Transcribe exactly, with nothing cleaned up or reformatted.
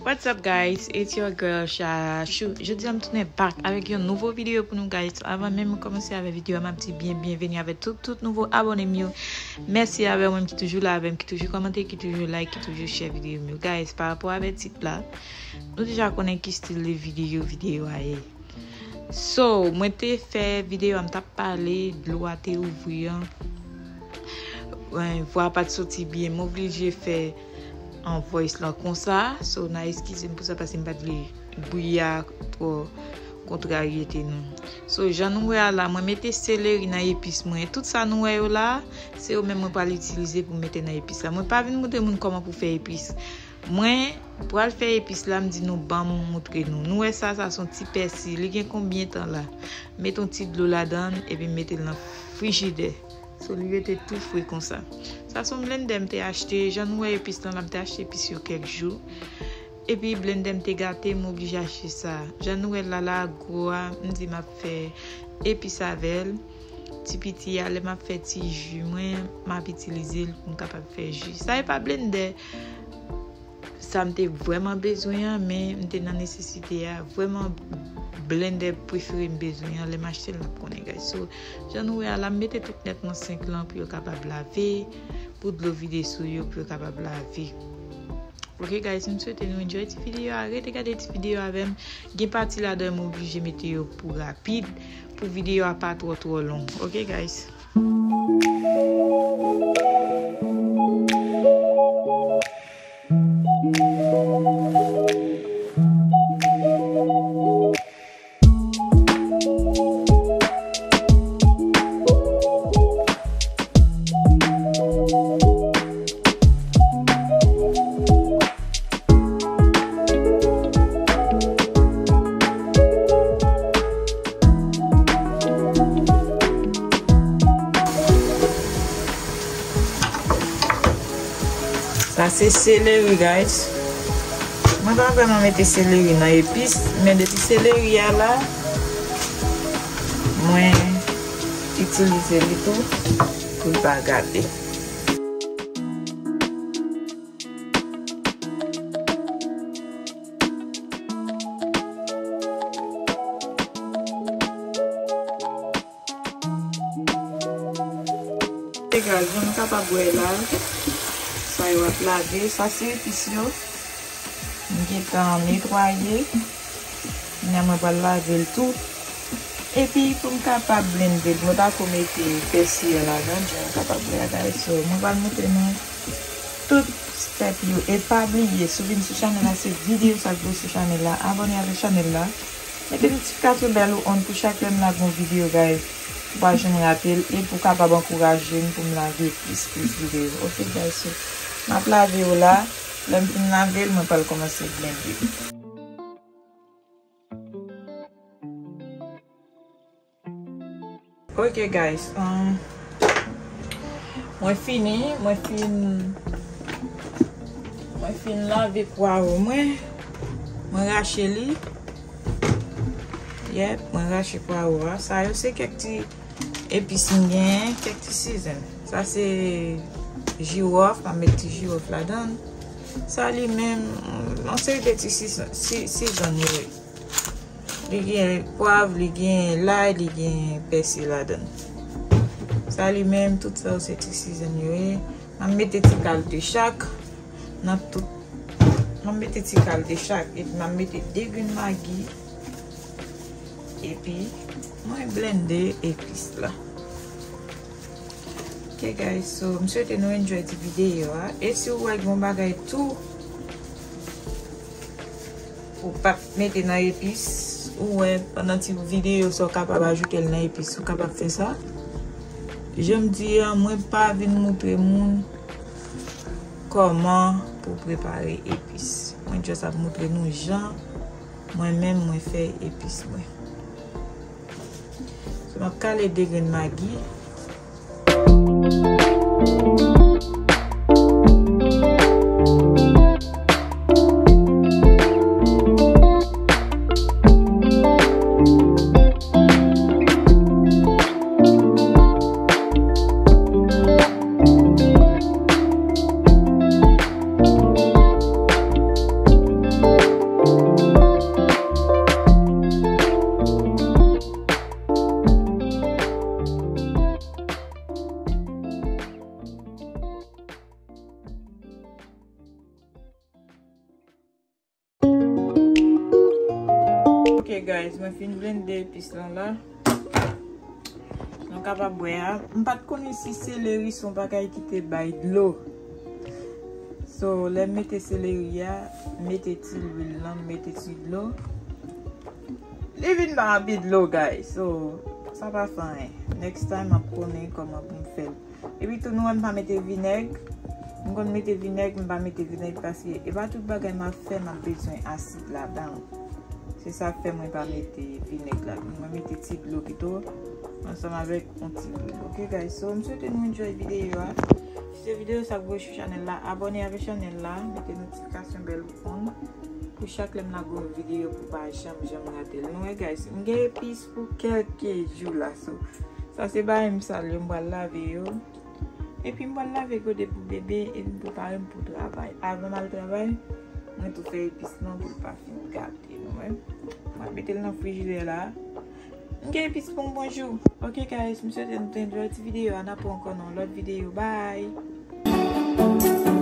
What's up, guys? It's your girl Shashu. Jodi a m tounen back avèk yon nouvo videyo pou nou, guys. Avan menm mwen kòmanse avèk videyo a, m ap di byen byenveni avèk tout tout nouvo abòne m yo. Mèsi avè w menm ki toujou la avè m, ki toujou kòmante, ki toujou like, ki toujou share videyo m yo. Guys, pa rapò avèk tit la, nou deja konnen ki stil de videyo videyo a ye. So, mwen te fè videyo a, m t ap pale, dlo a te ouvri an. Wen, vwa a pa t soti byen, m oblije fè an voice lan konsa. So, n a eskize m pou sa, paske m pa t vle bri a twò kontrarye nou. So, jan nou wè a la, mwen mete seleri nan epis mwen. Tout sa nou wè yo la, se yo menm mwen pral itilize pou m mete nan epis la. Mwen pa vin montre moun kòman pou fè epis. Mwen pral fè epis la, m di nou ban m moutre nou. Nou wè sa, sa se yon ti pèsi. Li gen konbyen tan la? M mete yon ti dlo ladan l, epi m mete l nan frijidè. So, li rete tou fre konsa. Sa se yon blendè m te achte. Jan nou wè epis lan la, m te achte epis yo kèk jou. Epi blendè m te gate, m oblije achte sa. Jan nou wè l la, la gwo a, m di m ap fè epis avè l. Ti piti a, lè m ap fè ti ji mwen, m ap itilize l pou m kapab fè ji. Sa e pa blendè sa m te vrèman bezwen an, men m te nan nesesite a. Vrèman, blendè prefere m bezwen an, lè m achte l, n ap konnen, guys. So, jan nou wè a la, m mete tout nèt nan senk lan pou yo kapab lave, pou dlo vide sou yo, pou yo kapab lave. Ok, guys, m swete nou enjoy ti videyo a. Rete gade ti videyo avè m. Gen pati ladan m oblije mete yo pou rapid, pou videyo a pa twò, twò long. Ok, guys. Sa se seleri, guys. Mwen pa vrèman mete seleri nan epis, men depi seleri a la, mwen itilize li tou pou l pa gate. Egal, jan nou kapab wè la, sa yo ap lave, sa se epis yo. M gentan netwaye. Kounye a mwen pral lave l tou. Epi pou m kapab blende l, mwen pa ko mete pèsi an ladan, jan nou kapab wè a, guys. So, mwen pral montre nou tout step yo. E pa bliye, si w vin sou chanèl la, se videyo sa k voye sou chanèl la, abòne avèk chanèl la. Mete notifikasyon bèl ou on pou chak lè m lage yon videyo, guys. Ou pa janm rate l e pou w kapab ankouraje m pou m lage plis, plis videyo. Ok, guys, so, m ap lave yo la. Lè m fin lave l, mwen pral kòmanse blende. Ok, guys, um, mwen fini, mwen fin, mwen fin lave pwawo mwen, mwen rache li. Yep, mwen rache pwawo a. Sa yo se kèk ti epis m genyen, kèk ti season. Sa se jiwòf, m ap met ti jiwòf ladan l. Sa li menm, yon seri de ti season, si-, season yo ye. Li gen pwav, li gen lay, li gen pèsi ladan l. Sa li menm, tout sa yo se ti season yo ye. M ap mete ti kal de chak nan tout. M ap mete ti kal de chak. Epi m ap mete de grenn magi. Epi mwen blende epis la. Ok, guys, so m swete nou enjoy ti videyo a. E si w wè gen yon bagay tou ou pa t mete nan epis, ou wè pandan ti videyo sa w kapab ajoute l nan epis, ou kapab fè sa. Jan m di an, mwen pa vin montre moun kòman pou prepare epis. Mwen just ap montre nou jan mwen menm mwen fè epis mwen. So, m ap kale de grenn magi. Mwen fin blende epis lan la. Nou kapab wè a. M pa t konnen si seleri se yon bagay ki te bay dlo. So, lè m mete seleri a, m mete ti lwil lan, m mete ti dlo. Li vin ba anpil dlo, guys. So, sa pa fè anyen. Next time, m ap konnen kòman pou m fè l. Epi tou, nou wè m pa mete vinèg. M konn mete vinèg, m pa mete vinèg paske e pa tout bagay m ap fè, m ap bezwen asid ladan. Se sa k fè mwen pa mete vinèg ladan. Mwen mete ti dlo pito, ansanm avèk yon ti lwil. Ok, guys? So, m swete nou enjoy videyo a. Si se videyo sa k voye sou chanèl la, abòne avèk chanèl la, mete notifikasyon bèl ou konn. Pou chak lè m lage yon videyo pou pa janm, janm rate l. Nou wè, guys, m gen epis pou kèlke jou la. So, sa se bagay m sal yo, m pral lave yo. Epi m pral lave gode pou bebe, epi m prepare m pou travay. Avan m al travay, mwen tou fè epis lan pou l pa fin gate, nou wè. M ap mete l nan frijidè la. M gen epis pou m bonjou. Ok, guys, m swete nou te enjoy ti videyo a. N ap wè ankò nan yon lòt videyo. Bye!